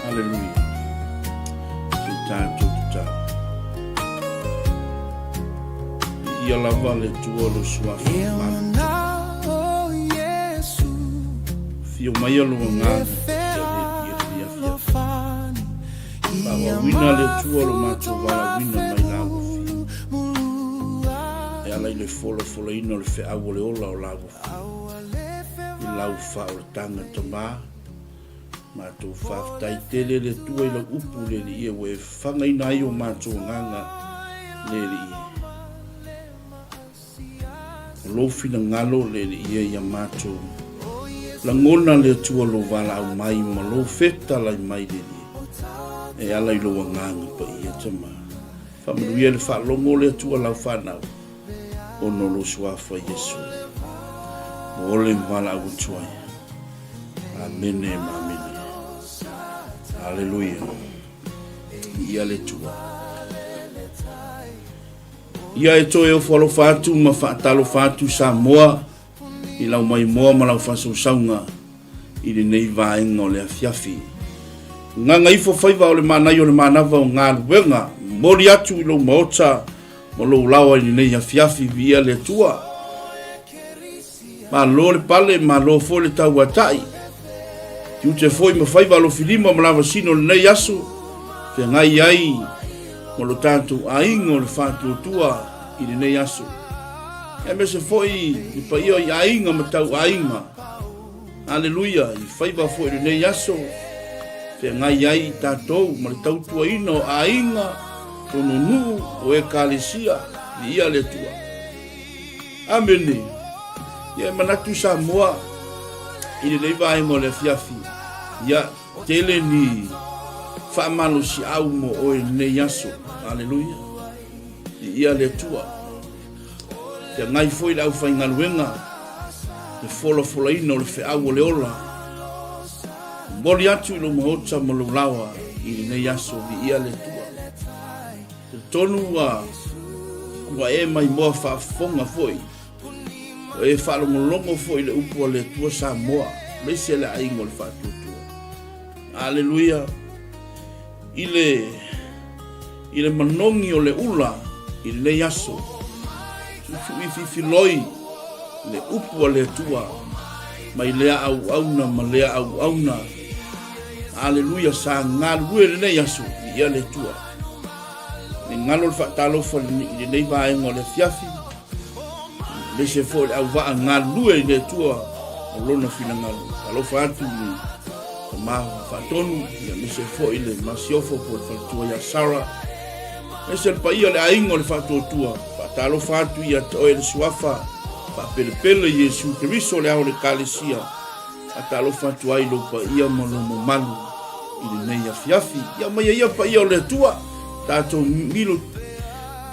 Aleluia. Se i tatou tatalo. Ia lava le Atua lo suafa mamalu. Fio mai lou agaga paia le Alii i lenei afiafi. Faaauauina le Atua lo matou valaauina mai la ua fia. E ala i le folafolaina o le feau o le ola o la ua fia. I lau faaolataga Tama, matou faafetai tele le Atua i lau upu le Alii e ua e fagaina ai o matou agaga le Alii e. O lou finagalo le Alii e ia matou lagona le Atua lou valaau mai ma lou fetalai mai le Alii e ala i lou agaga paia Tama. Faamanuia le faalogo o le Atua lau fanau ona o lou suafa Iesu. Ua ole ma valaau atu ai. Amene ma amene. Aleluia. Ia le Atua. Ia e toe ofo alofa atu ma faatalofa atu Samoa i lau maimoa ma lau faasausauga i lenei vaega o le afiafi. Gaga ifo faiva o le manaia o le manava o galuega, momoli atu i lou maota ma lou laoa i lenei afiafi, viia le Atua. Malo le pale, malo foi le tauatai. Tiute foi ma faiva alofilima ma lavasino lenei aso, feagai ai ma lo tatou aiga o le faatuatua i lenei aso. Aemaise foi le paia i aiga ma tau aiga. Aleluia, i faiva foi lenei aso, feagai ai tatou ma le tautuaina o aiga, tonu nuu, o ekalesia, viia le Atua. Amene. Ia e manatu Samoa i lenei vaega o le afiafi, ia tele ni faamalosiau mo oe i lenei aso. Aleluia. Viia le Atua. Feagai foi le aufaigaluega le folafolaina o le feau o le ola. Momoli atu i lou maota ma lou laoa i lenei aso. Viia le Atua. Talitonu ua ua e maimoa faafofoga foi, ua e faalogologo foi i le upu a le Atua Samoa, aemaise le aiga o le faatuatua. Aleluia! I le, i le manogi o le ula i lenei aso, tuutuuififiloi le upu a le Atua mai lea auauna ma lea auauna. Aleluia! Sa galulue i lenei aso, viia le Atua. Ne galo le faatalofa i lenei vaega o le afiafi, aemaise foi le auvaa galulue i le Atua o lona finagalo. Talofa atu i le tama faatonu, aemaise foi le masiofo po o le faletua ia Sarah, aemaise le paia o le aiga o le faatuatua. Faatalofa atu ia te oe le suafa faapelepele Iesu Keriso le ao o le Ekalesia. Faatalofa atu ai lou paia ma lou mamalu i lenei afiafi. Ia aumaia ia paia o le Atua, tatou milo,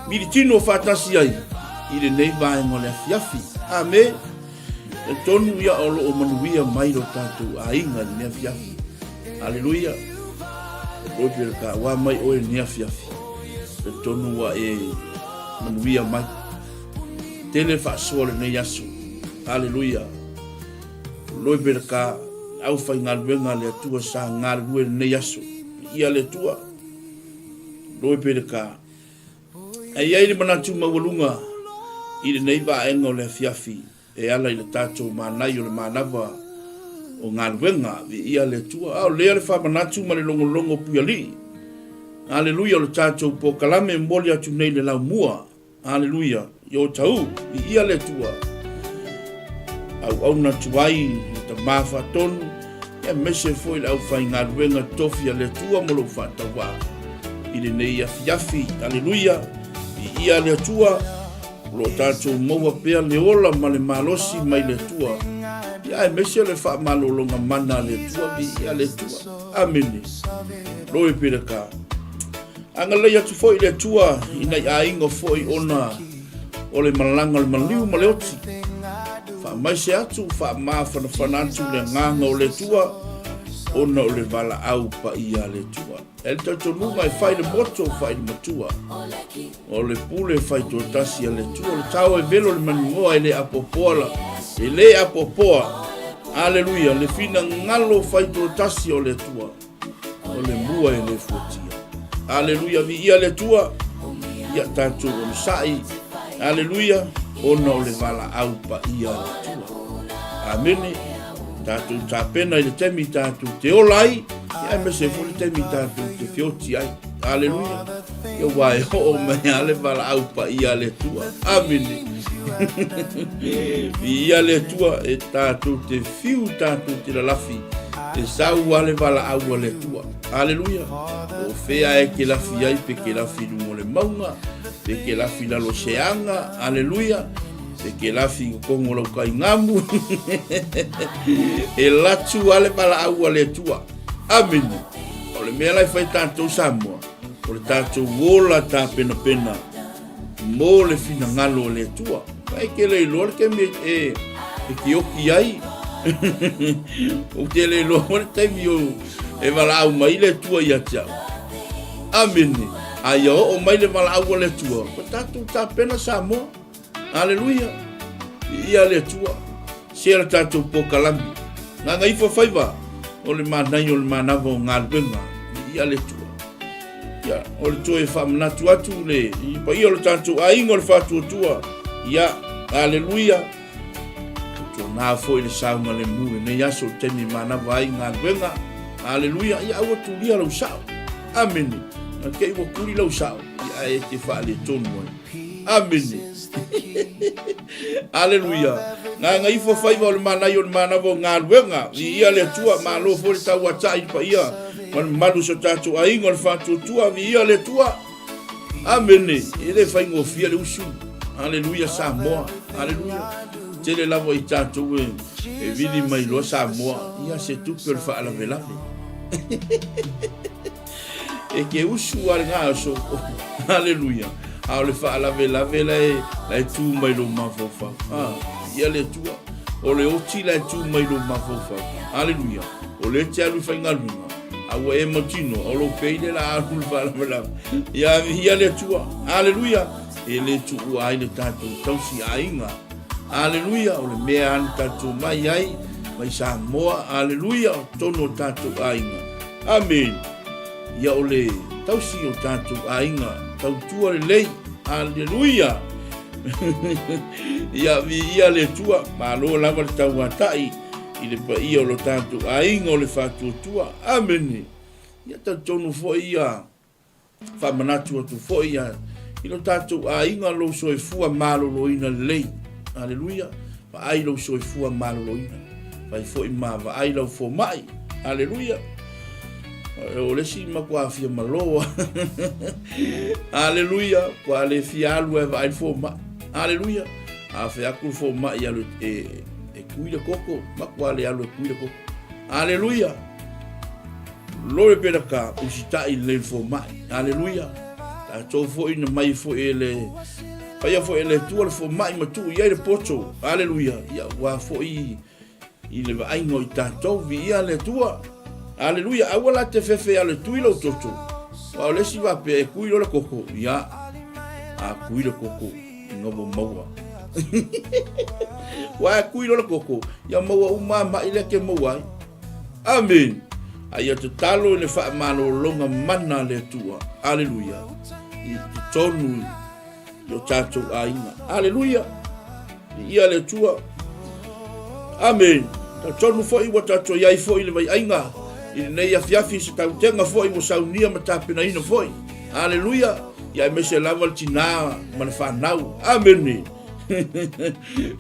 militino faatasi ai i lenei vaega o le afiafi. Ame. Talitonu ia o lo o manuia mai lo tatou aiga i lenei afiafi. Aleluia. Loi pe ka ua mai oe i lenei afiafi. Talitonu ua e manuia mai. Tele faasoa lenei aso. Aleluia. Loi pe ka aufaigaluega a le Atua sa galulue lenei aso. Viia le Atua. Loi pe ka. Ae i ai le manatu maualuga i lenei vaega o le afiafi e ala i le tatou manai o le manava o galuega. Viia le Atua. A o lea le faamanatu ma le logologo puialii. Aleluia o le tatou polokalame e momoli atu nei le laumua. Aleluia, i o tau, viia le Atua. Auauna atu ai le Tama Faatonu, aemaise foi le aufaigaluega tofi a le Atua ma lou faatauvaa i lenei afiafi. Aleluia, viia le Atua, o lo o tatou maua pea le ola ma le malosi mai le Atua, ia aemaise le faamalologa mana a le Atua, viia le Atua. Amene. Glory be to God. Agalelei atu foi le Atua i nai aiga foi ona o le malaga o le maliu ma le oti. Faamaise atu, faamafanafana atu le agaga o le Atua. ona o le valaau paia a le Atua. E le talitonuga e fai le moto, fai le matua. O le pule fai toatasi a le Atua, o le tao e velo le maninoa e le apoapoa la, e le apoapoa. Aleluia, le finagalo fai toatasi o le Atua, o le mua e le fuatia. Aleluia, viia le Atua, ia tatou onosai. Aleluia, ona o le valaau paia a le Atua. Amene. Tatou tapena i le taimi tatou te ola ai, aemaise foi le taimi tatou te feoti ai. Aleluia. Ia ua e oo mai lava le valaau paia a le Atua. Amene. Viia le Atua e tatou te fiu tatou te lalafi e sau lava le valaau a le Atua. Aleluia. O fea e ke lafi ai pe ke lafi i luga o le mauga, pe ke lafi i lalo o se aga. Aleluia. Pe ke lafi i totonu o lau kaigamu. E latu lava le valaau a le Atua. Amene. O le mea la e fai tatou Samoa, o le tatou ola tapenapena mo le finagalo o le Atua. E te le iloa le taimi e, e tioki ai. Ou te le iloa foi le taimi o e valaau mai le Atua ia te au. Amene. A ia oo mai le valaau a le Atua, ua tatou tapena Samoa. Aleluia. Viia le Atua. Sea le tatou pokalami. Gagaifo faiva o le manaia o le manava o galuega. Viia le Atua. Ia, o le toe faamanatu atu le i paia o le tatou aiga o le Faatuatua. Ia, aleluia. Tautuana foi le saogalemu i lenei aso i le taimi e manava ai galuega. Aleluia. Ia, aua tulia lau sao. Amene. Na te i ua tuli lau sao, ia ae e te faaletonu ai. Amene. Aleluia. Gagaifo faiva o le manaia o le manava o galuega. Viia le Atua, malo foi le tauatai i le paia ma le mamalu o so tatou aiga o le Faatuatua. Viia le Atua. Amene. E le faigofie le usu. Aleluia Samoa. Aleluia. Tele lava i tatou e, e vili mai loa Samoa. Ia se tupe o le faalavelave. E ke usu a le gaso. Aleluia. A o le faalavelave la e, la e tu mai lou mafaufau. Ah, ia le Atua. O le oti la e tu mai lou mafaufau. Aleluia. O le te alu i faigaluega. A ua e mautino, o lou peile la alu le faalavelave. Ia, ia le Atua. Aleluia. E le tuua ai le tatou tausi aiga. Aleluia. O le mea ana tatou mai ai, mai Samoa. Aleluia. O totonu o tatou aiga. Amene. Ia o le tausi o tatou aiga tautua lelei. Aleluia. Ia viia le Atua, malo lava le tauatai i le paia o lo tatou aiga o le faatuatua. Amene. Ia talitonu foi ia faamanatu atu foi ia i lo tatou aiga lou soifua maloloina lelei. Aleluia. Vaai lou soifua maloloina. Fai foi ma vaai lau fomai. Aleluia. O le isi matua fia malo. Aleluia. Kua le fia alu e vaai le fomai. Aleluia. A fai atu le fomai alu e, e kui le koko, matua le alu e kui le koko. Aleluia. Glory be to God, usitai lelei le fomai. Aleluia. Tatou foi na mai foi e le faia foi e le Atua le fomai ma tuu i ai le poto. Aleluia. Ia ua foi i le vaaiga o i tatou, viia le Atua. Aleluia. Aua la te fefe a le tui lou toto. Aua o le isi faapea e kui loa le koko. Ia, a kui le koko, ina ua maua. Ua e kui loa le koko, ia maua uma mai lea ke maua ai. Amene. A ia tatalo i le faamalologa mana a le Atua. Aleluia. I totonu i o tatou aiga. Aleluia. Viia le Atua. Amene. Talitonu foi ua tatou i ai foi i le vaiaiga i lenei afiafi se tautega foi ua saunia ma tapenaina foi. Aleluia. Ia aemaise lava le tinā ma le fanau. Amene.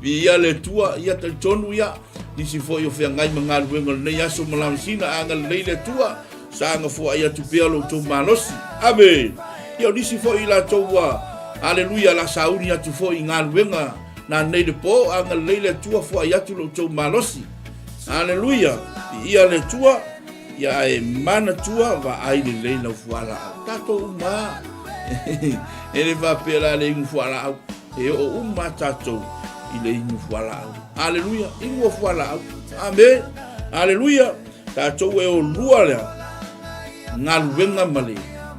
Viia le Atua, ia talitonu ia, nisi foi o feagai ma galuega o lenei aso ma lamasina, agalelei le Atua, saga foai atu pea lo outou malosi. Amene. Ia o nisi foi i latou ua, aleluia, la sauni atu foi i galuega na nei le po, agalelei le Atua, foai atu lo outou malosi. Aleluia. Viia le Atua, ia ae manatua vaai lelei lau fualaau. Tatou uma e le faapea la le inu fualaau. E oo uma tatou i le inu fualaau. Aleluia, inu o fualaau. Amen. Aleluia. Tatou e olua lea galuega ma le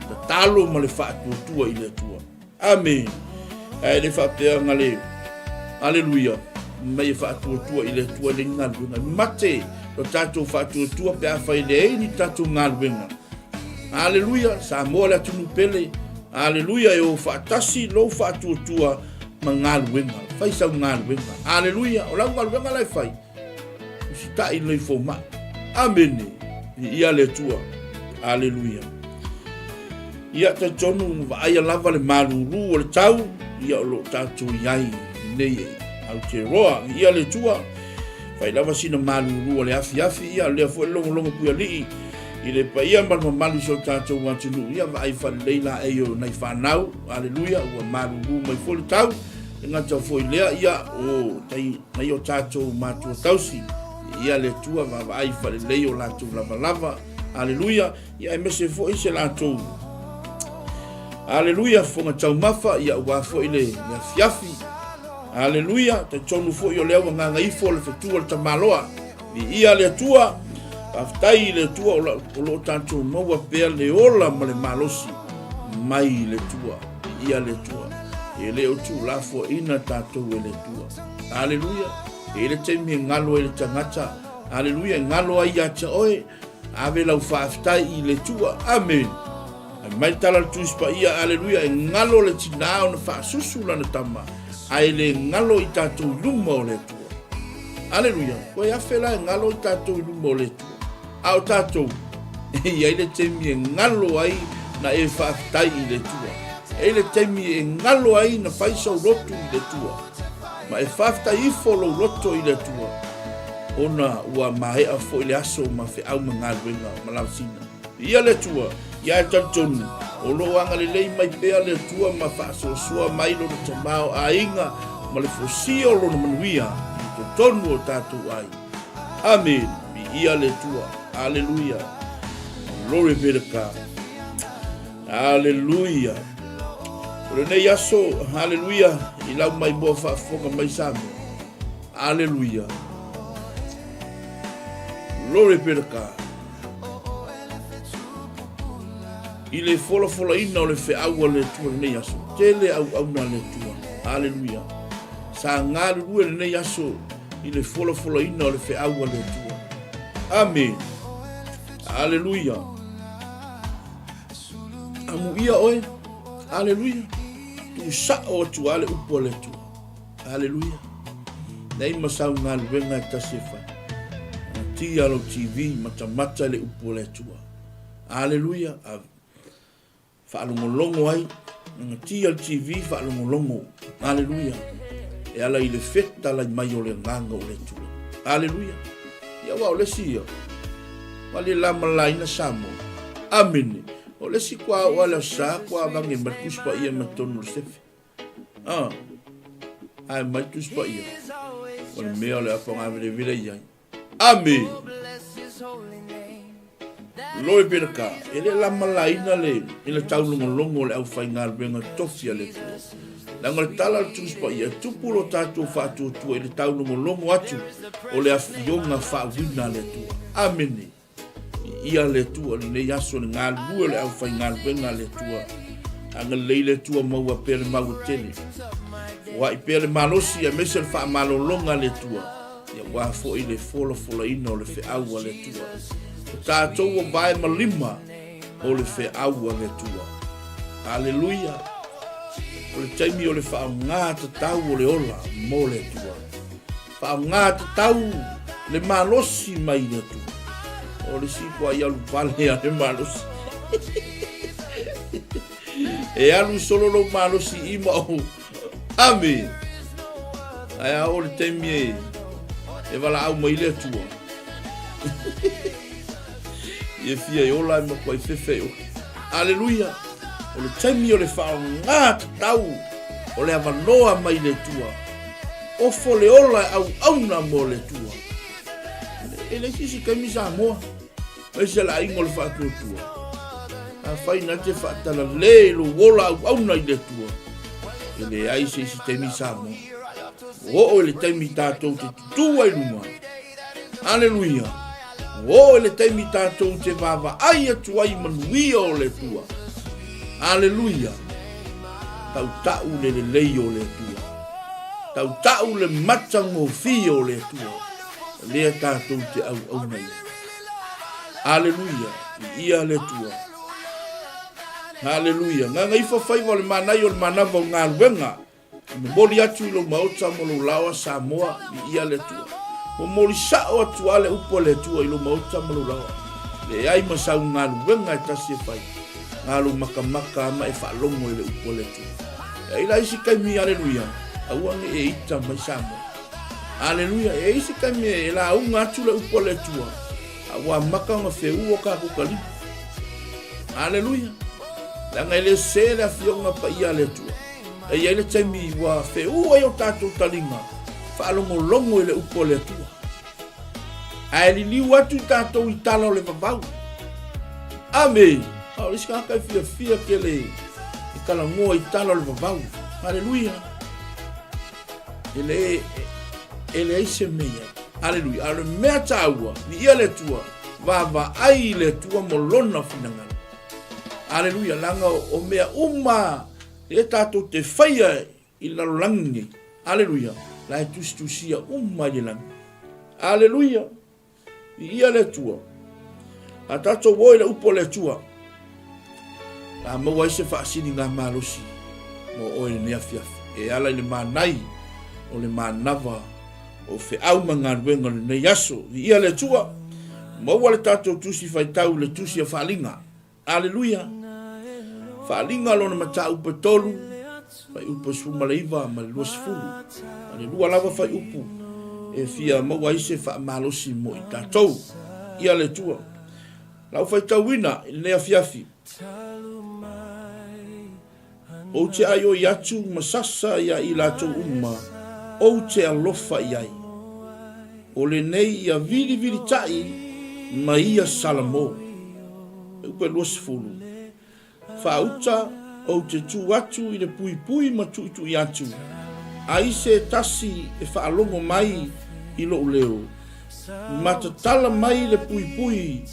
tatalo ma le faatuatua i le Atua. Amene. Ae le faapea na le Aleluia mai e faatuatua i le Atua le galuega. Mate lo tatou faatuatua pe a fai leai ni tatou galuega. Aleluia, Samoa le atunuu pele. Aleluia, e o faatasi lou faatuatua ma galuega. Fai sau galuega. Aleluia, o lau galuega la e fai. Usitai lenei fomai. Amene. Viia le Atua. Aleluia. Ia talitonu vaaia lava le malulu o le tau, ia o lo o tatou i ai nei Aotearoa. Viia le Atua. Fai lava sina malulu o le afiafi, ia lea foi logologo puialii i le paia ma le mamalu i so tatou atunuu. Ia vaai faalelei laei o nai fanau. Aleluia, ua malulu mai foi le tau. E gata foi lea, ia o tai nai o tatou matua tausi. Ia le Atua vaavaai faalelei o latou lavalava. Aleluia. Ia aemaise foi se latou Aleluia, fofoga taumafa, ia aua foi le, le afiafi. Aleluia, talitonu foi o lea ua gagaifo le fetu o le tamaloa. Viia le Atua, faafetai i le Atua o lo o tatou maua pea le ola ma le malosi mai le Atua. Viia le Atua. E le o tuulafoaina tatou e le Atua. Aleluia, e i le taimi e galo ai le tagata. Aleluia, e galo ai ia te oe. Ave lau faafetai i le Atua. Amene. Fai mai le tala a le Tusi Paia, aleluia, e galo le tinā ona faasusu lana tama, ae le galo i tatou i luma o le Atua. Aleluia. Koe afe la e galo i tatou i luma o le Atua. A o tatou, e i ai le taimi e galo ai na e faafetai i le Atua. E i ai le taimi e galo ai na fai sou lotu i le Atua. Ma e faafetai ifo lou loto i le Atua, ona ua maea foi le aso ma feau ma galuega ma lausina. Ia le Atua, ia e talitonu, o lo o agalelei mai pea le Atua ma faasoasoa mai lona tamaoaiga ma le fosia o lona manuia i totonu o tatou aiga. Amene. Viia le Atua. Aleluia. Glory be to God. Aleluia. O lenei aso, aleluia, i lau mai moa faafofoga mai Samoa. Aleluia. Glory be to God. I le folafolaina o le feau a le Atua lenei aso, tele auauna a le Atua. Aleluia. Sa galulue lenei aso i le folafolaina o le feau a le Atua. Amene. Aleluia. Amuia oe. Aleluia. Tuusao atu lava le upu a le Atua. Aleluia. Nei ma sau galuega e tasi e fai. Tia lou TV, matamata le upu a le Atua. Aleluia. Faalogologo ai, tia le TV, faalogologo. Aleluia. E ala i le fetalai mai o le agaga o le Atua. Aleluia. Ia aua o le isi ia, ua le lamalaina Samoa. Amene. O le isi kua o ale sa kua vange mai le Tusi Paia mai totonu o le sefe. Ah. Ae mai le Tusi Paia. O le mea o le apaga vilevile i ai. Amene. Glory be to God. E le lamalaina le, i le taulogologo o le aufaigaluega tofi a le Atua. Leaga o le tala a le Tusi Paia, e tupu lo tatou faatuatua i le taulogologo atu o le afioga faauiina a le Atua. Amene. Viia le Atua i lenei aso le galulue o le aufaigaluega a le Atua. Agalelei le Atua maua pea le mau e tele. Foai pea le malosi aemaise le faamalologa a le Atua. Ia aua foi le folafolaina o le feau a le Atua. O tatou ua vae ma lima o le feau a le Atua. Aleluia! O le taimi o le faaaoga tatau o le ola mo le Atua. Faaaoga tatau le malosi mai le Atua. O le isi kua i alu vale a le malosi. E alu solo lou malosi i ma o Ame! Ae a oo le taimi e, e valaau mai le Atua. Ia fia e ola ai matua i fefe e oki. Aleluia! O le taimi o le faaaoga tatau o le avanoa mai le Atua. Ofo le ola e auauna mo le Atua. E leai se isi taimi Samoa. Aemaise le aiga o le faatuatua. Afai na te faatalale i lou ola auauna i le Atua, e leai se isi taimi Samoa. Ua oo i le taimi tatou te tutū ai luga. Aleluia! Ua oo i le taimi tatou te vaavaai atu ai i manuia o le Atua. Aleluia! Tautau le lelei o le Atua. Tautau le matagofie o le Atua, lea tatou te auauna i ai. Aleluia! Viia le Atua. Aleluia! Gagaifo faiva o le manaia o le manava o galuega. E momoli atu i lou maota ma lou laoa Samoa, viia le Atua. Momoli sao atu a le upu a le Atua i lou maota ma lou laoa. Leai ma sau galuega e tasi e fai, na lou makamaka a ma e faalogo i le upu a le Atua. E ai la isi taimi, aleluia, aua ne i e ita mai Samoa. Aleluia, e ai isi taimi e lauga atu le upu a le Atua, a ua amata ona feua tatou talima. Aleluia, leaga e le sē le Afioga Paia a le Atua. E i ai le taimi ua feua ai o tatou taliga faalogologo i le upu a le Atua. Ae liliu atu i tatou i tala o le vavau. Ame! A o le isi tagata e fiafia tele e talanoa i tala o le vavau. Haleluia! E le, e leai se mea i ai. Haleluia! A o le mea taua, viia le Atua, vaavaai i le Atua mo lona finagalo. Haleluia! Leaga o mea uma Lea tatou te faia i le lalolagi nei. Aleluia. La e tusitusia uma i le lagi. Aleluia. Viia le Atua. A tatou o i le upu a le Atua, la maua ai se faasiliga malosi mo oe i lenei afiafi. E ala i le manai o le manava o feau ma galuega o lenei aso. Viia le Atua. Maua le tatou tusi faitau i le tusi a Faaliga. Aleluia! Faaaliga lona mataupu e tolu, fuaiupu e 19 ma le 20. A le lua lava fuaiupu e fia maua ai se faamalosi mo i tatou. Ia le Atua. Lau faitauina i lenei afiafi. Ou te aioi atu ma sasa ia i latou uma ou te alofa i ai. O lenei ia vilivilitai ma ia Salamo. Upu e 20. Faauta ou te tu atu i le puipui ma tuitui atu, ai se tasi e faalogo mai i lou leo. Ma tatala mai le puipui,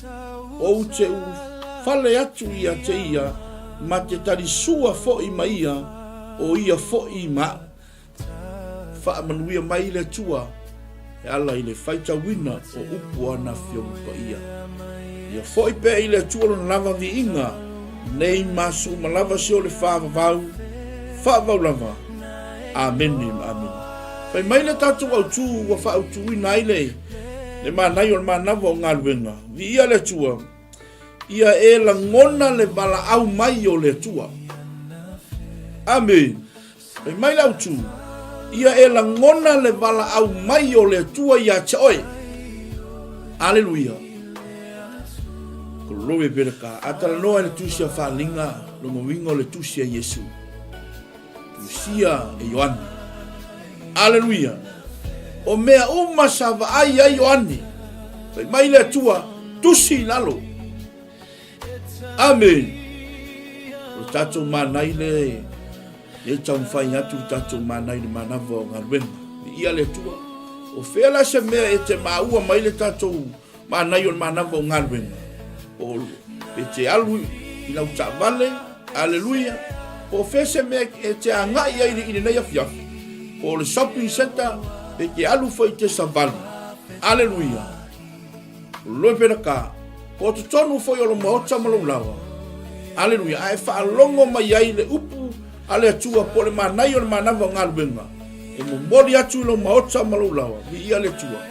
ou te ulufale atu ia te ia, ma te talisua foi ma ia, o ia foi ma au. Faamanuia mai le Atua e ala i le faitauina o upu a ana Afioga Paia. Ia foi pea i le Atua lona lava viiga, nei ma aso uma lava se o le faavavau, faavavau lava. Amene ma amene. Fai mai le tatou autu ua faautuina ai le le manaia o le manava o galuega. Viia le Atua, ia e lagona le valaau mai o le Atua. Amene. Fai mai le autu, ia e lagona le valaau mai o le Atua ia te oe. Aleluia. Glory be to God. A talanoa i le tusi a Faaliga, lona uiga o le tusi a Iesu. Tusia e Ioane. Aleluia. O mea uma sa vaai ai Ioane, fai mai le Atua, tusi i lalo. Amene. O le tatou manai le e taumafai atu le tatou manai i le manava o galuega. Viia le Atua. O fea la se mea e te maua mai le tatou manai o le manava o galuega? O e te alu i lau taavale, aleluia. Po o fea se mea e te agai ai i lenei afiafi? Po o le shopping center, pe te alu foi i te savali. Aleluia. Loiperaka, po o totonu foi o lo maota ma lou laoa. Aleluia, a e faalogo mai ai le upu a le Atua po o le manaia o le manava o galuega, e momoli atu i lou maota ma lou laoa. Viia le Atua.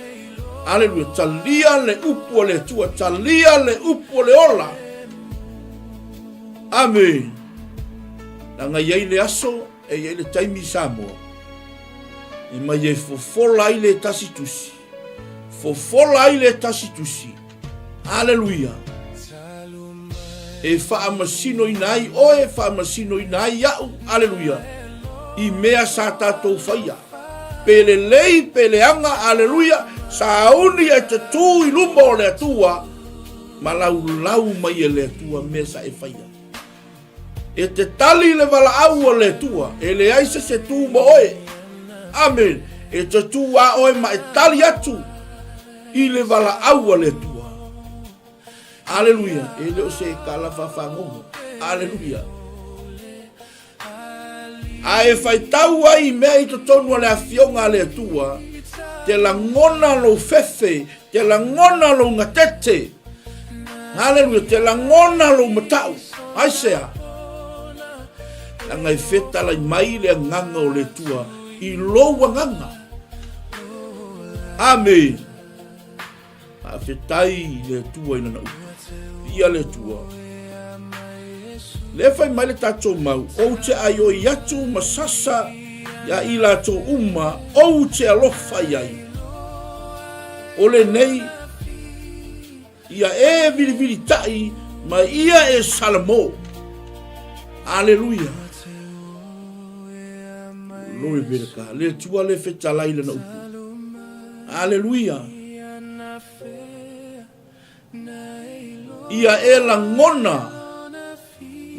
Aleluia, talia le upu a le Atua, talia le upu o le ola. Amene. Leaga e i ai le aso, e i ai le taimi i Samoa, e mai e fofola ai le tasi tusi. Fofola ai le tasi tusi. Aleluia. E faamasinoina ai oe, faamasinoina ai au, aleluia, i mea sa tatou faia. Pe lelei, pe leaga, aleluia, sauni e te tu i luma o le Atua, ma laulau mai e le Atua mea sa e faia. E te tali le valaau a le Atua, e leai se se tu mo oe. Amen. E te tu a oe ma e tali atu i le valaau a le Atua. Aleluia! E le o se tala faafagogo. Aleluia! A e faitau ai i mea i totonu o le Afioga a le Atua, te lagona lou fefe, te lagona lou gatete. Aleluia, te lagona lou matau. Aisea? Leaga e fetalai mai le agaga o le Atua i lou agaga. Amene. Faafetai i le Atua i lana upu. Viia le Atua. Lea fai mai le tatou mau, ou te aioi atu ma sasa ia i latou uma ou te alofa i ai. O lenei, ia e vilivilitai ma ia e Salamo. Aleluia. Glory be to God. Le Atua le fetalai lana upu. Aleluia. Ia e lagona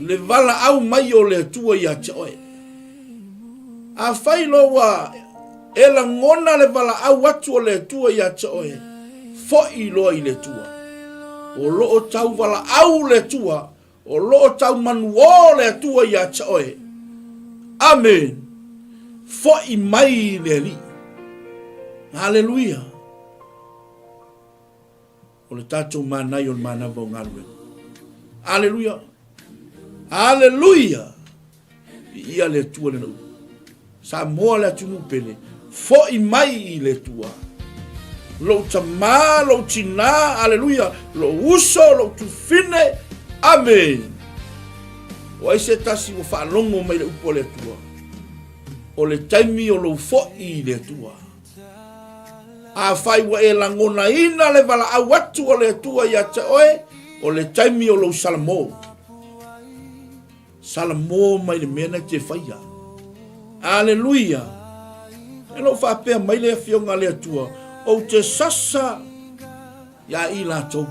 le valaau mai o le Atua ia te oe. Afai loa ua e lagona le valaau atu o le Atua ia te oe, foi loa i le Atua. O lo o tau valaau le Atua O lo o tau manuō le Atua ia te oe. Amen. Foi mai le Alii. Aleluia. O le tatou manai o le manava o galuega. Aleluia. Aleluia. Viia le Atua lena upu. Samoa le atunuu pele, foi mai i le Atua. Lou tamā, lou tinā, aleluia, lou uso, lou tufine, amen. O ai se tasi ua faalogo mai le upu a le Atua? O le taimi o lou foi i le Atua. Afai ua e lagonaina le valaau atu o le Atua ia te oe, o le taimi o lou salamo. Salamo mai le mea na te faia. Aleluia! E lou faapea mai le Afioga a le Atua, ou te sasa iā i latou.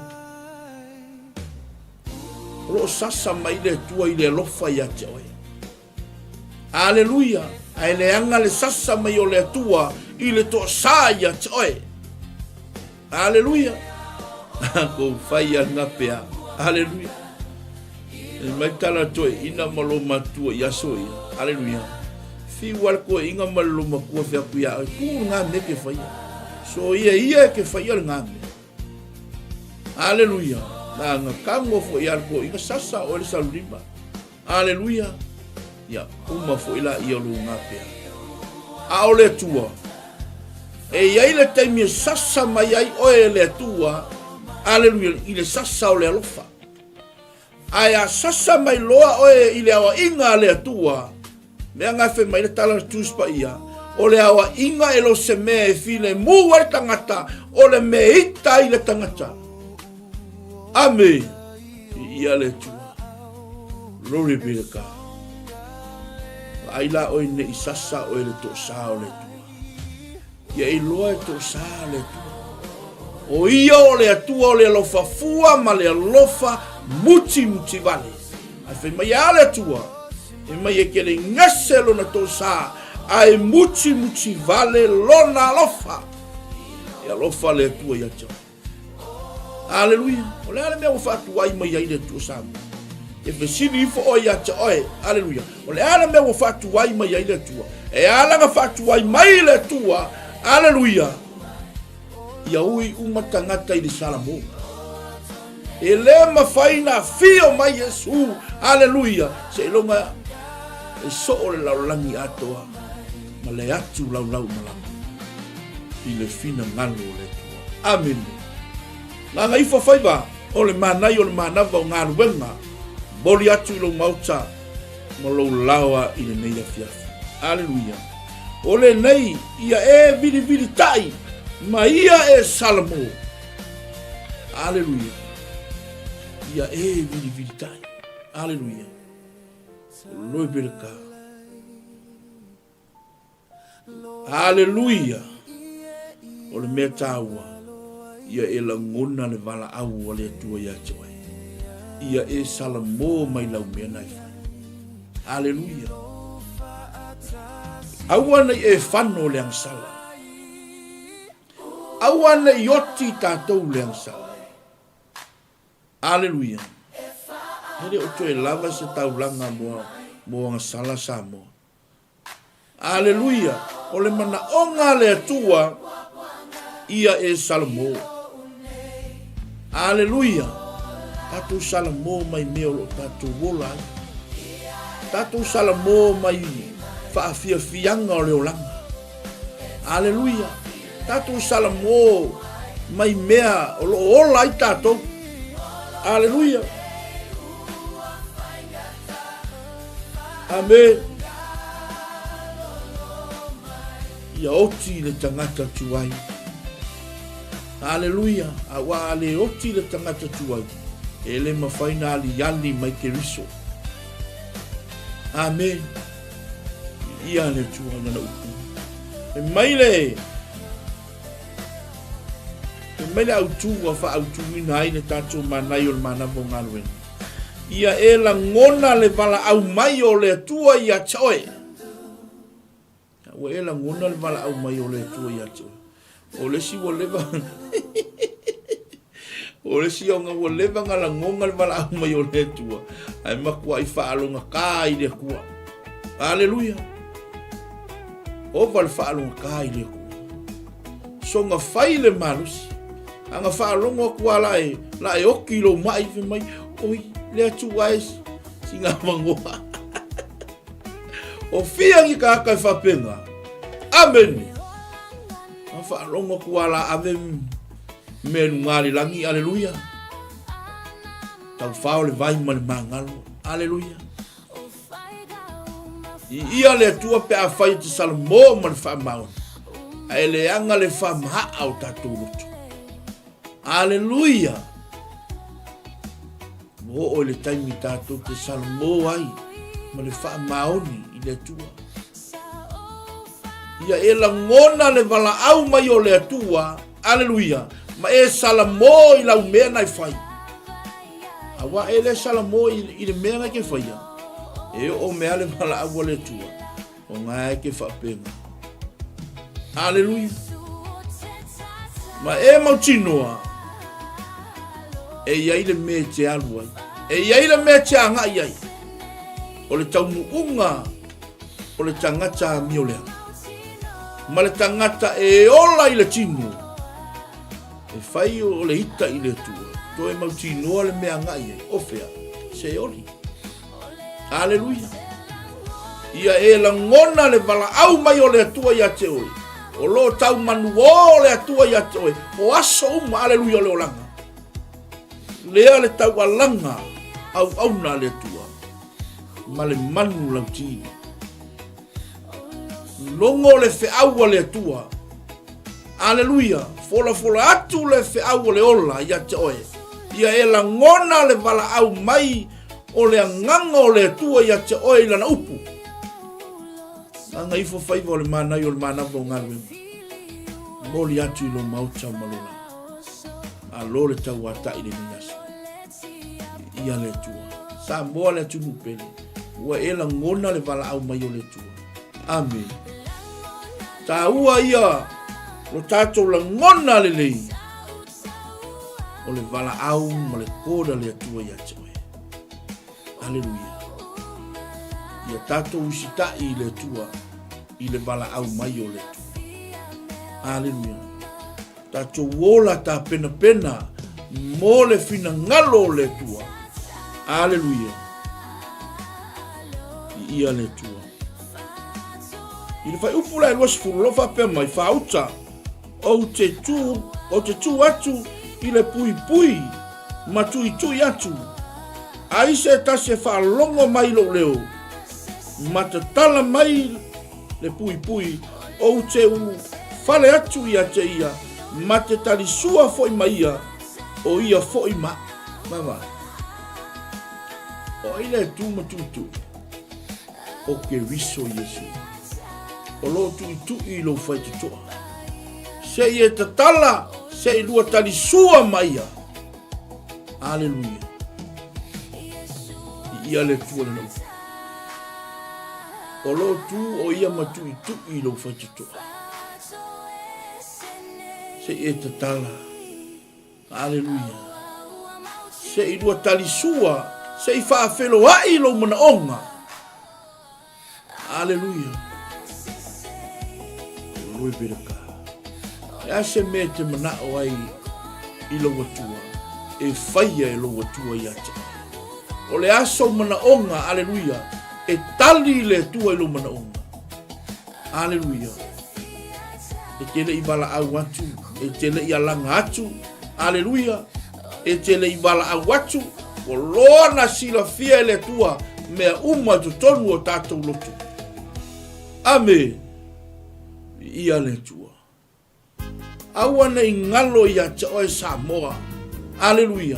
O loo sasa mai le Atua i le alofa ia te oe. Aleluia! Ae leaga le sasa mai o le Atua i le toasā ia te oe. Aleluia! Kou fai a nga pea. Aleluia! E mai tala toeina ma lo matua i aso ia. Aleluia! Fiu a le toeina ma le lo matua fea ku ia oe. Tu nga mea ke faia. So ia ia e ke faia le nga mea. Aleluia! Na nga kango fo ia le toeina sasa o le salulima. Aleluia! Ia, uma foi la ia lou gapea. A o le Atua, e i ai le taimi e sasa mai ai oe e le Atua, aleluia, i le sasa o le alofa. Ae a sasa mai loa oe i le aoaiga a le Atua, mea nga fai mai le tala le Tusi Paia, o le aoaiga e lo se mea e filemu ai le tagata, o le mea e ita ai le tagata. Ame! Viia le Atua. Glory be to God. Vaai la oe ne i sasa oe le toosā o le Atua. Ia iloa e toosā le Atua. O ia o le Atua o le alofa fua ma le alofa muti muti vale. Ae fai mai a le Atua, e mai e ke le gese lona toosā, ae muti muti vale lona alofa. E alofa le Atua ia te oe. Aleluia. O le a le mea ua faatuai mai ai le Atua Samoa? E fesili ifo oe ia te oe. Aleluia. O le a le mea ua faatuai mai ai le Atua? E ala na faatuai mai le Atua. Aleluia. Ia ui uma tagata i le Salamo. E le mafai na afio mai Iesu. Aleluia. Seiloga e soo le lalolagi atoa ma le atu laulau malama i le finagalo o le Atua. Amene. Gagaifo faiva o le manai o le manava o galuega, momoli atu i lou maota ma lou laoa i lenei afiafi. Aleluia. O lenei ia e vilivilitai ma ia e Salamo. Aleluia. Ia e vilivilitai. Aleluia. Glory be to God. Aleluia! O le mea taua, ia e lagona le valaau a le Atua ia te oe. Ia e salamo mai lau mea na e fai. Aleluia! Aua nei e fano le agasala. Aua nei oti tatou le agasala. Aleluia! E le o toe lava se taulaga mo, mo agasala Samoa. Aleluia! O le manaoga a le Atua ia e Salamo. Aleluia! Tatou Salamo mai mea o lo o tatou ola ai. Tatou Salamo mai faafiafiaga o le olaga. Aleluia! Tatou Salamo mai mea o lo o ola ai tatou. Aleluia! Amen. Ia oti le tagata tuai. Aleluia. Aua a le oti le tagata tuai, e le mafai na aliali mai Keriso. Amen. Ia le Atua lana upu. E mai le E mai le autū ua faaautuina ai le tatou manai o le manava o galuega. Ia e lagona le valaau mai o le Atua ia te oe. Ua e lagona le valaau mai o le Atua ia te oe. O le isi ua leva O le isi ona ua leva na lagona le valaau mai o le Atua, ae matuai faalogata i le Atua. Aleluia! Ova le faalogata i le Atua. Soga fai le malosi. A na faalogo atu lava la e, la e oti i lou mai, fai mai, oi, le Atua e sina avanoa. O fia ni tagata e faapena. Amene. A faalogo atu lava la ave mea i luga le lagi, aleluia. Taufao le vai ma le magalo, aleluia. I ia le Atua pe afai e te salamo ma le faamaoni, ae leaga le faamahaa o tatou loto. Aleluia! Ua oo i le taimi tatou te salamo ai ma le faamaoni i le Atua. Ia e lagona le valaau mai o le Atua, aleluia, ma e salamo i lau mea na e fai. Aua e le salamo i, i le mea na ke faia, e oo mea le valaau a le Atua, o ngā e ke whaapenga. Aleluia. Ma e mautinoa, e iai le mea e te alu ai. E iai le mea e te agai ai. O le taunuuga o le tagata amioleaga. Ma le tagata e ola i le tino. E fai o le ita i le Atua, toe mautinoa le mea agai ai, o fea? Seoli. Aleluia. Ia e lagona le valaau mai o le Atua ia te oe. O lo tau manuō le Atua ia te oe. O aso uma, aleluia, o le olaga. Lea le taualaga auauna a le Atua ma le manu lautili. Logo le feau a le Atua. Aleluia! Folafola atu le feau o le ola ia te oe. Ia e lagona le valaau mai o le agaga o le Atua ia te oe i lana upu. Aga ifo faiva o le manai o le manava o galuega. Moli atu i lo maota ma lo lagi. Malo le tauatai lenei aso. Ia le Atua. Samoa le atunuu pele. Ua e lagona le valaau mai o le Atua. Amene. Taua ia lo tatou lagona lelei o le valaau ma le koda le Atua ia te oe. Aleluia. Ia tatou usitai i le Atua i le valaau mai o le Atua. Aleluia. Tatou ola tapenapena mo le finagalo o le Atua. Aleluia. Ia le Atua. I le fuaiupu la e 20, o lo o faapea mai, Faauta, ou te tu, ou te tu atu i le puipui ma tuitui atu, ai se tasi e faalogo mai i lou leo, ma tatala mai le puipui, ou te ulufale atu ia te ia, ma te talisua foi ma ia, o ia foi ma. Mama. O ai le tu ma tuitui? O Keriso Iesu. O lo tuitui i lou faitotoa. Se i e tatala, se i lua talisua ma ia. Aleluia. I ia le Atua lana upu. O lo tu o ia ma tuitui i lou faitotoa. Se i e tatala. Aleluia. Se i lua talisua, se i faafeloaʻi lou manaoga. Aleluia. Glory be to God. E a se mea e te manao ai i lou Atua, e faia e lou Atua ia te oe. O le a sou manaoga, aleluia, e tali le Atua i lou manaoga. Aleluia. E te le i valaau atu, e te le i alaga atu, aleluia, e te le i valaau atu, ua loa na silafia e le Atua mea uma i totonu o tatou loto. Ame! Viia le Atua. Aua ne i galo ia te oe Samoa. Aleluia.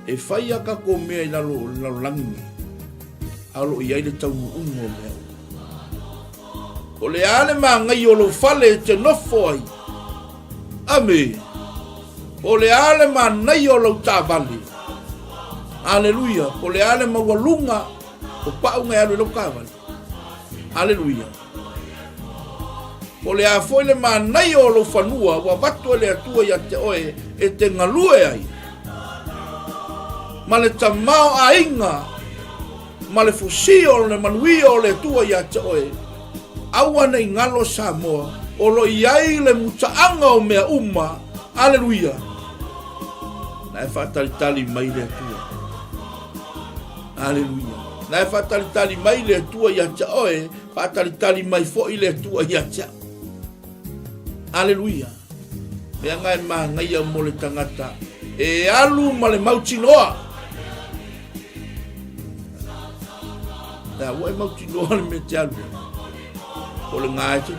E fai a tatou mea i lalo o le lalolagi nei, a o lo o i ai le taunuuga o mea uma. O le a le magaia o lou fale e te nofo ai? Ame. Po o le a le manaia o lau taavale? Aleluia. Po o le a le maualuga o pauga e alu i lau taavale? Aleluia. Po o le a foi le manaia o lou fanua ua avatu e le Atua ia te oe e te galue ai, ma le tamaoaiga ma le fusia o le manuia o le Atua ia te oe, aua ne i galo Samoa, o lo o i ai le mutaaga o mea uma. Aleluia! Na e faatalitali mai le Atua. Aleluia! Na e faatalitali mai le Atua ia te oe, faatalitali mai foi le Atua ia te au. Aleluia! Mea nga e manaia mo le tagata e alu ma le mautinoa. Lea ua e mautinoa le mea te alu ai. Po o le gā e te,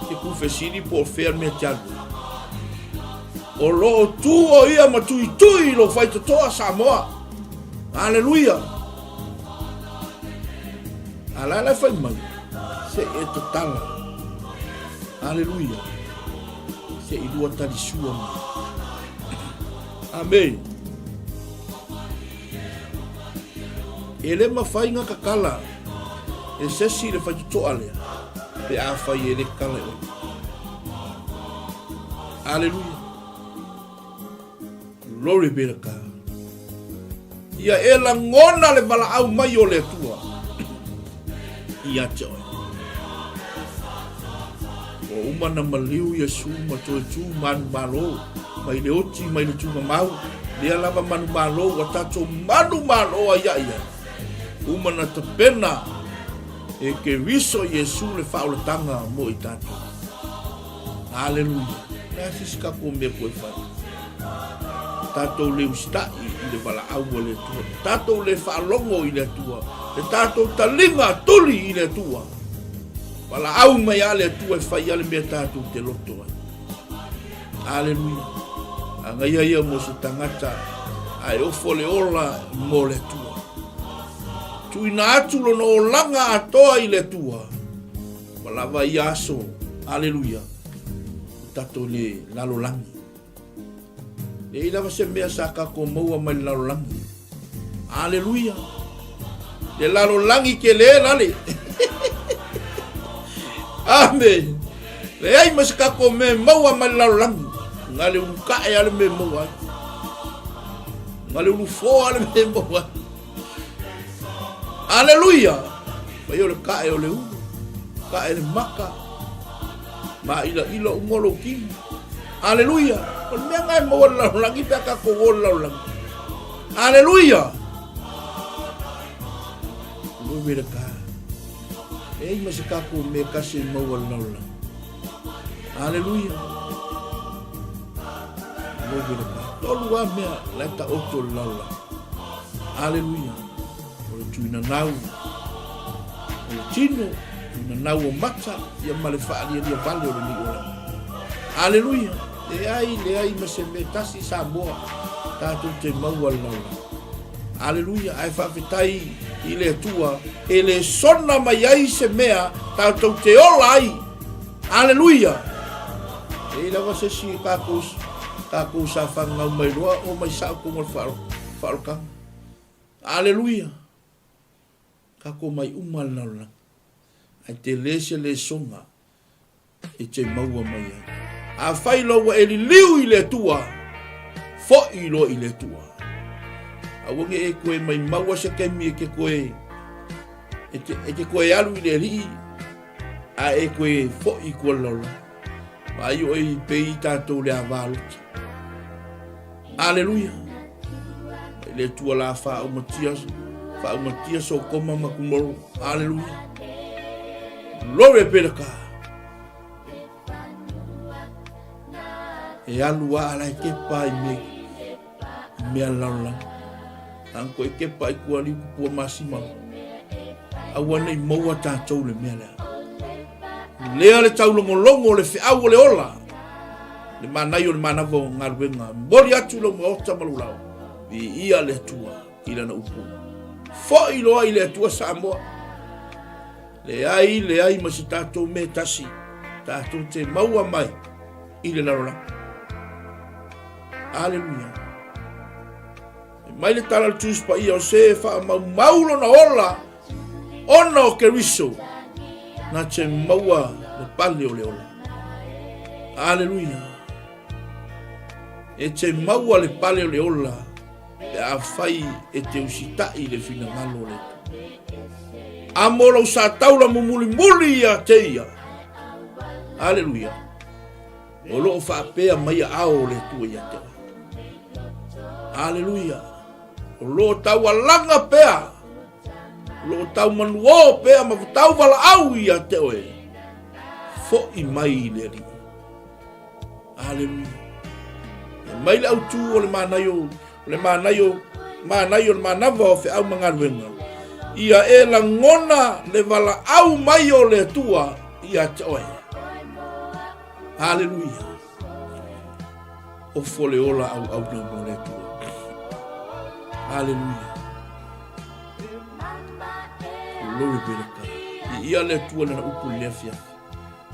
te kufesili po o fea le mea te alu ai. O lo o tu o ia ma tuitui i lou faitotoa Samoa. Aleluia! A la la fai mai, se e tatala. Aleluia. Se i lua talisua mai. Amen. E le mafai na tatala e se isi le faitotoa lea, pe afai e le tatala e oe. Aleluia. Glory be to God. Ia e lagona le valaau mai o le Atua ia te oe. Ua uma na maliu Iesu ma toe tu manumalo mai le oti mai le tugamau, lea lava manumalo ua tatou manumalo ai ia ia. Uma na tapena e Keriso Iesu le faaolataga mo i tatou. Aleluia. Le a se isi tatou mea koe fai? Tatou le usitai i le valaau a le Atua. Tatou le faalogo i le Atua. Le tatou taliga tuli i le Atua. Valaau mai a le Atua e fai a le mea tatou te loto ai. Aleluia. Agaia ia mo se tagata ae ofo le ola mo le Atua. Tuuina atu lona olaga atoa i le Atua. Ua lava ia aso, aleluia, o tatou le lalolagi. Leai lava se mea sa tatou maua mai le lalolagi. Aleluia. Le lalolagi ke le lale. Amen. Leai ma se tatou mea maua mai le lalolagi. Na le ulukae a le mea maua ai. Na le ulufoa le mea maua ai. Aleluia! Mai o le kae o le ulu, kae le maka, māʻilaʻila uma lou kino. Aleluia! O le mea nga e maua le lalolagi pe a tatou o le lalolagi. Aleluia! Glory to God. E ai ma se tatou mea tasi e maua le lalolagi. Aleluia! Glory to God. Tolu a mea la e taoto le lalolagi. Aleluia! O le tuinanau o le tino, tuinanau o mata, ia ma le faalialia vale o lenei olaga. Aleluia! Leai, leai ma se mea tasi Samoa tatou te maua le lalolagi. Aleluia! Ae faafetai i le Atua e le sona mai ai se mea tatou te ola ai. Aleluia! E i lava se isi tatou, tatou sa fanau mai loa o mai sao tonu o le faaolotaga. Aleluia! Tatou mai uma le lalolagi. Ae tele se lesoga e te maua mai ai. Afai loa ua e liliu i le Atua, Fo'i loa i le Atua. Aua ne i e toe maimaua se taimi e te toe e te, e te toe alu i le Alii a e toe fo'i i tua le lalolagi. Vaai oe i pei tatou le ava lota. Aleluia. I le Atua la faaumatia, faaumatia Sotoma ma Gomoro. Aleluia. Glory be to God. E alu a ala e kepa i me mea lalolagi. Ang ko e kepa i kua liu pua masima. Aua nei maua tātou le mea lea. Lea le taulogologo o le feau o le ola. Le manai o le manawa o galuega. Moli atu lou maota ma lou lao. Viia le Atua i lana upu. Fo'i loa i le Atua Samoa. Leai, leai ma se tatou mea tasi tatou te maua mai i le lalolagi. Aleluia. E mai le tala le Tusi Paia o se e faamaumau lona ola ona o Keriso na te maua le pale o le ola. Aleluia. E te maua le pale o le ola pe afai e te usitai i le finagalo o le Atua. Amo lou sataula mumulimuli ia te ia. Aleluia. O loo faapea mai aao o le Atua ia te oe. Aleluia. O loo taualaga pea. O loo tau manuō pea ma tau valaau ia te oe. Fo'i mai i le Alii. Aleluia. E mai le autū o le manaio, o le manaio, manaio o le manava o feau ma galuega. Ia e lagona le valaau mai o le Atua ia te oe. Aleluia. Ofo le ola auauna mo le Atua. Aleluia. Glory be to God. I ia le Atua lana upu i le afiafi.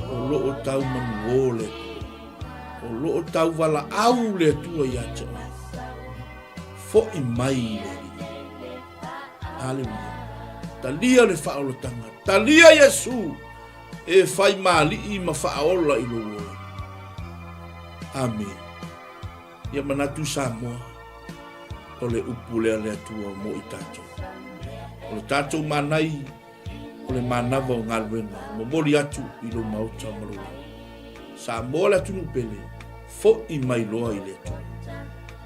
O lo o tau manuō le Atua. O lo o tau valaau le Atua ia te oe. Fo'i mai i le Alii. Aleluia. Talia le faaolataga. Talia Iesu e fai mali'i ma faaola i lou ola. Amene. Ia manatu Samoa, o le upu lea le Atua mo i tatou. O le tatou manai o le manava o galuega, momoli atu i lou maota ma lou lagi. Samoa le atunuu pele, fo'i mai loa i le Atua.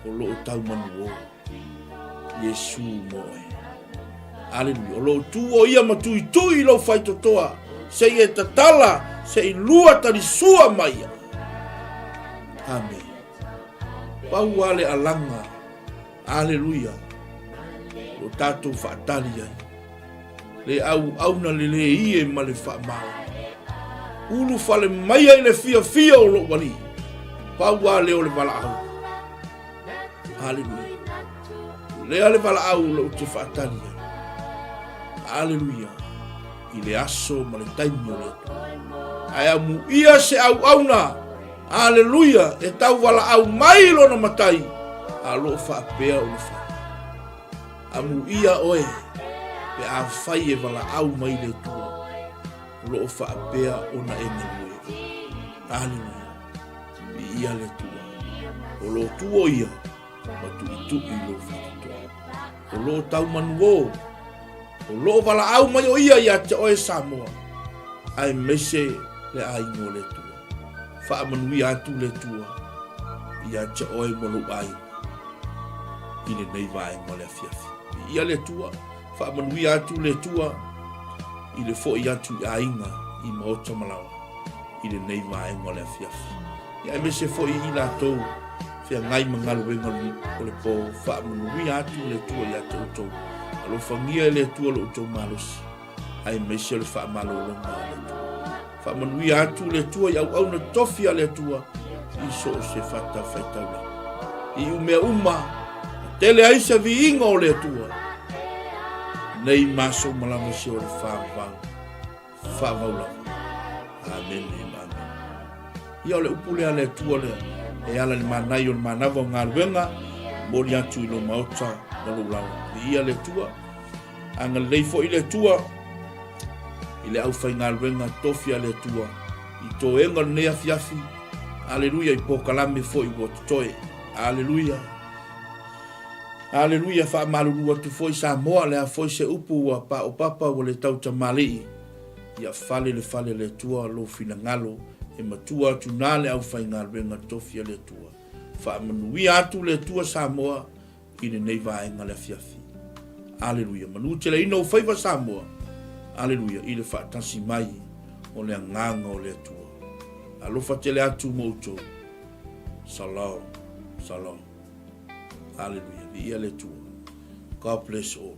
O lo o tau manuō Iesu mo oe. Aleluia. O lo o tu o ia ma tuitui i lou faitotoa, se i e tatala, se i lua talisua mai ia. Amene. Pau a le alaga, aleluia, o tatou faatali ai. Le auauna lelei e ma le faamaoni. Ulufale mai ai le fiafia o lou Alii. Pau a lea o le valaau. Aleluia. Lea le valaau o lou te faatali ai. Aleluia. I le aso ma le taimi o le Atua. Ae amuia se auauna Aleluia! E tau valaau mai lona matai, a o lo o faapea ona fai. Amuia oe, pe afai e valaau mai le Atua, o lo o faapea ona e galue. Aleluia! Viia le Atua. O lo o tu o ia, ma tuitui lou faitotoa. O lo o tau manuō, o lo o valaau mai o ia ia te oe Samoa, aemaise le aiga o le Atua. Faamanuia atu le Atua ia te oe ma lou aiga i lenei vaega o le afiafi. Viia le Atua, faamanuia atu le Atua i le fo'i atu i aiga i maota ma laoa i lenei vaega o le afiafi. Ia aemaise foi i latou feagai ma galuega o le po, faamanuia atu le Atua ia te outou. Alofagia e le Atua lo outou malosi, aemaise o le faamalologa a le Atua. Faamanuia atu le Atua i auauna tofi a le Atua i so o se fatafaitaulaga. I umea uma, tele ai se viiga o le Atua. Nei maso ma lava se o le whāvau. Faavau lava. Amene ma amene. Ia o le upu lea le Atua lea, e ala i le manai o le manava o galuega, moli atu i lou maota ma lou laoa. Viia le Atua, agalelei foi le Atua i le aufaigaluega tofi a le Atua i toega o lenei afiafi. Aleluia i pokalame foi ua totoe. Aleluia. Aleluia, faamalulu atu foi Samoa, le a foi se upu ua paopapa ua le tautamalii, ia fale le fale a le Atua lou finagalo e matua atu na le aufaigaluega tofi a le Atua. Faamanuia atu le Atua Samoa i lenei vaega le afiafi. Aleluia, manu teleina ou faiva Samoa, aleluia, i le faatasi mai o le agaga o le Atua. Alofa tele atu mo outou. Shalom, shalom. Aleluia, viia le Atua. God bless all.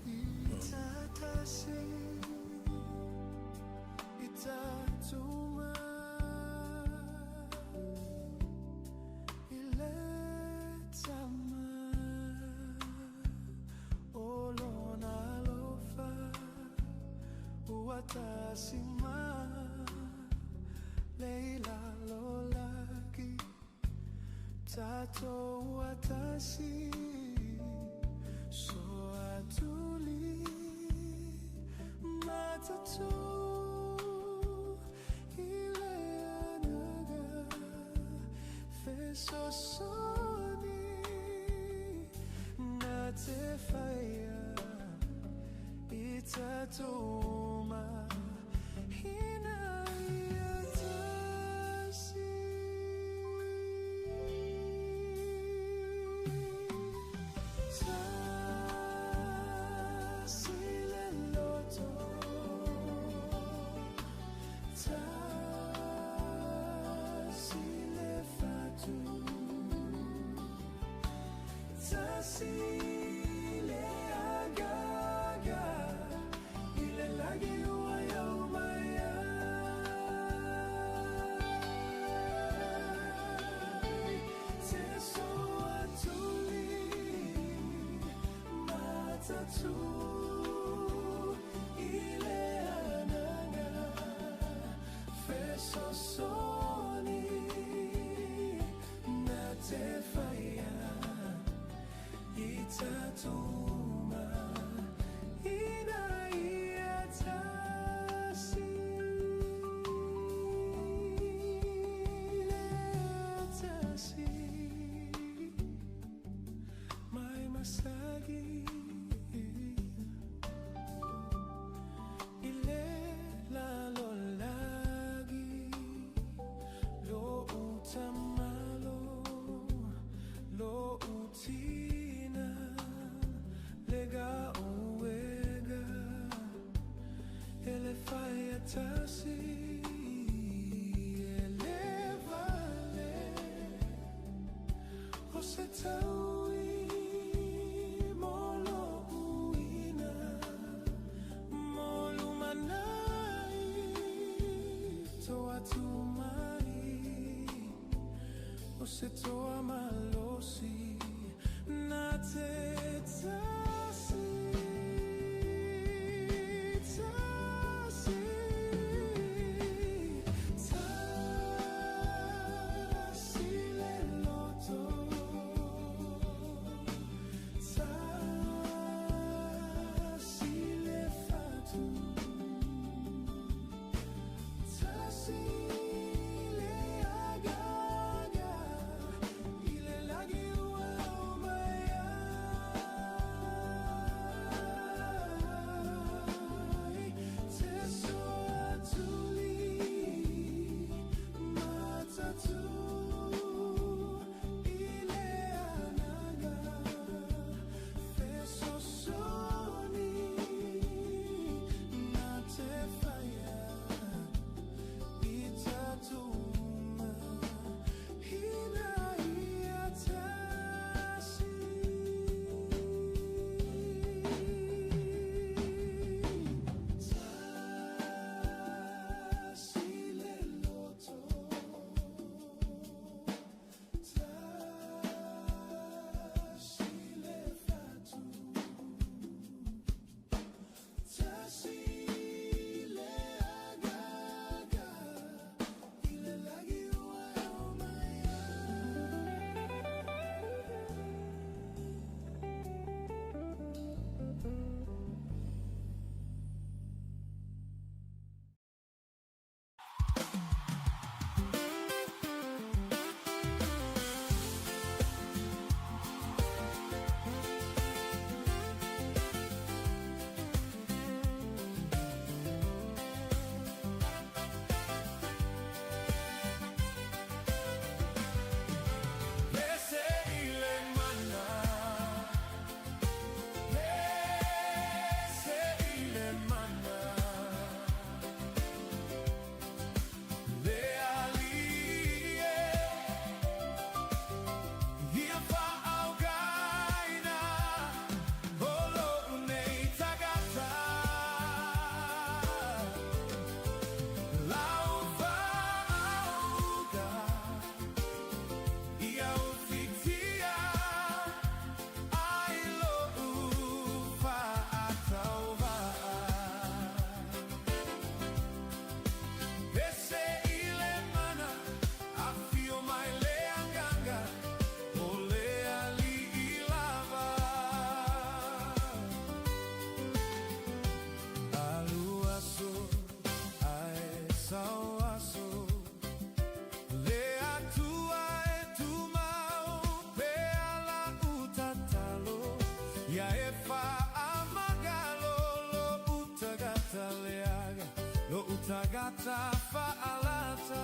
tagata fa'alata.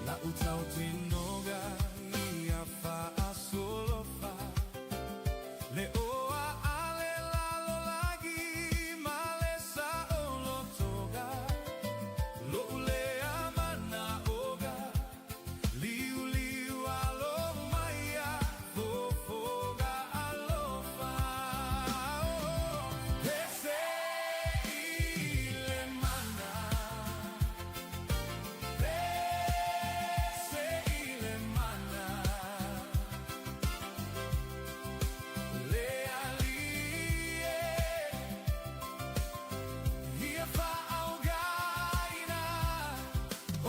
La'u tautinoga ia fa'asolofa le oa ale lalolagi ma le sa'olotoga lo'u lea mana'oga liuliu alo mai ia fofoga alofa. Oh, pese i le mana, pese i le mana, le Alii e ia faaaogaina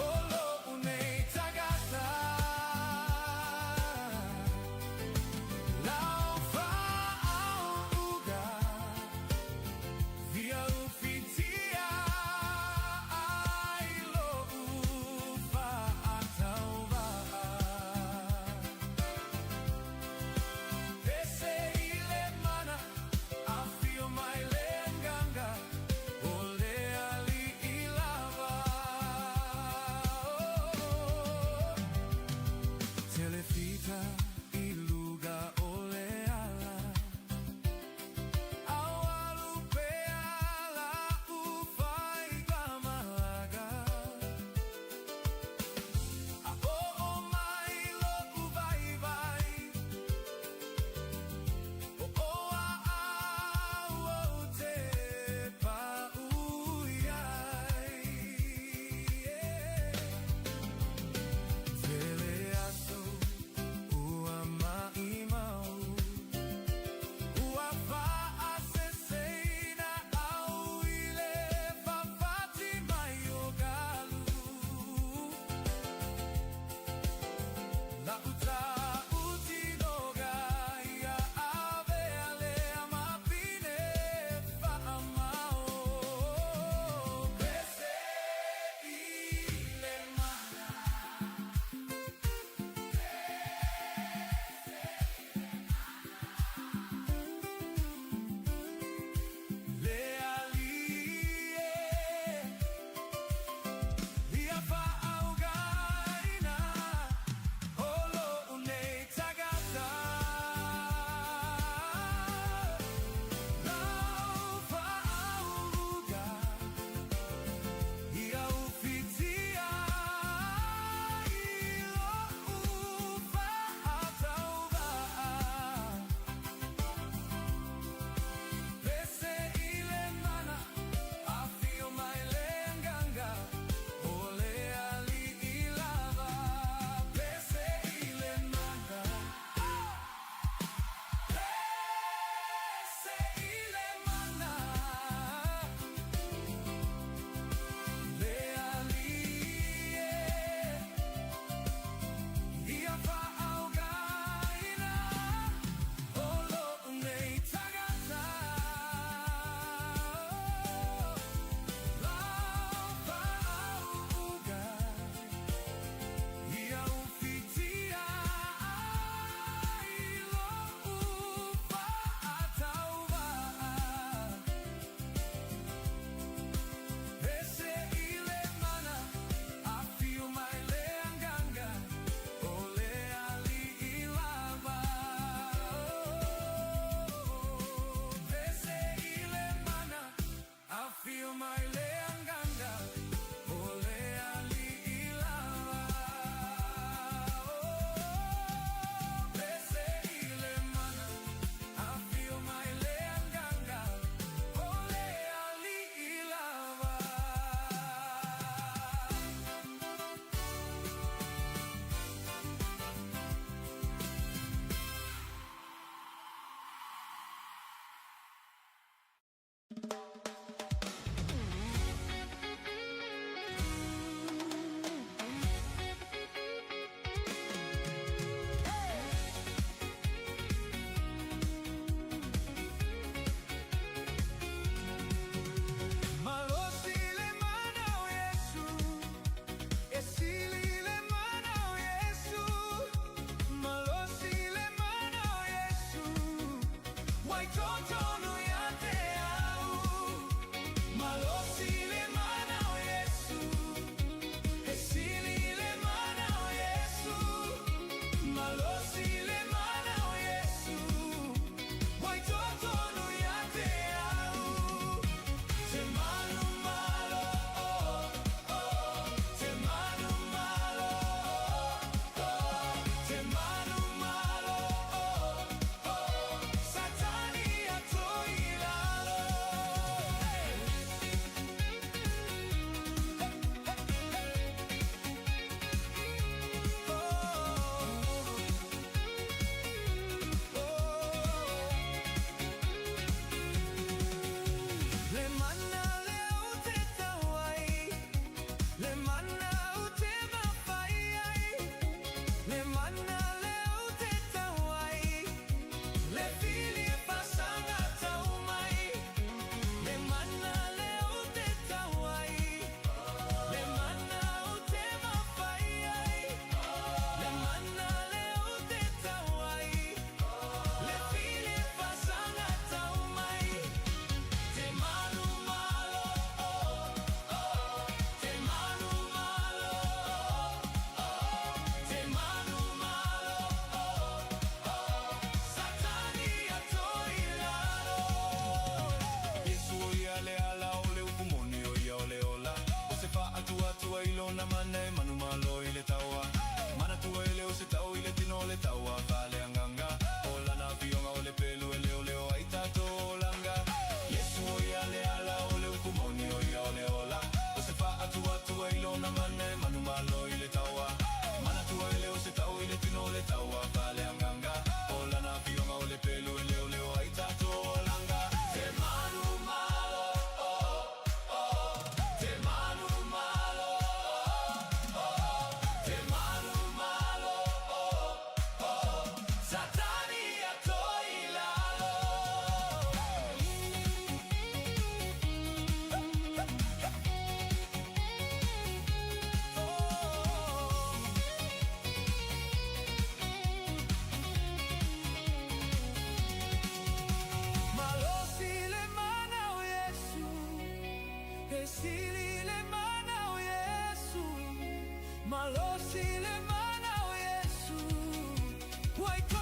o lo'u nei tagata lau faauuga ia ufitia ai lo'u fa'atauvaa. Pese i le mana, afio mai le Agaga, o le Alii lava. Oh. Telefita i luga o le ala, Aualu pea la'u faiva malaga. A o'o mai lo'u vaivai, O o a au ou te pa'u i ai. Tele aso ua ma'imau, Ua fa'aseseina au i le fafati mai o galu. La'u tautinoga ia avea lea ma pine fa'amao. Pese i le mana. Le Alii e ia faaaogaina o lo'u nei tagata lau faauuga ia ufitia ai lo'u fa'atauvaa. Pese i le mana, afio mai le Agaga, o le Alii lava. Pese i le mana. Pese i le mana, le Alii e ia faaaogaina o lo'u nei tagata lau faauuga ia ufitia ai lo'u fa'atauvaa. Pese i le mana, afio mai le Agaga, o le Alii lava. Oh, pese i le mana, afio mai le Agaga, o le Alii lava. Oh, pese i le mana, afio mai le Agaga, o le Alii lava. Malosi le mana o Iesu, e sili le mana o Iesu. Malosi le mana o Iesu, ua i totonu ia te au. taua faaleagaga. O lana afioga o le pelu e leoleo ai tatou olaga. Iesu o ia le ala o le upu moni o ia o le ola. O se faatuatua i lona mana e manumalo i le taua. Manatua e le o se tau i le tino o le taua faaleagaga. O lana afioga o le pelu e leoleo ai tatou olaga. Te manumalo, oh, oh, te manumalo, oh, oh, te manumalo, oh, oh, Satani ia toe i lalo. Malosi le mana o Iesu, e sili le mana o Iesu. Malosi le mana o Iesu, ua.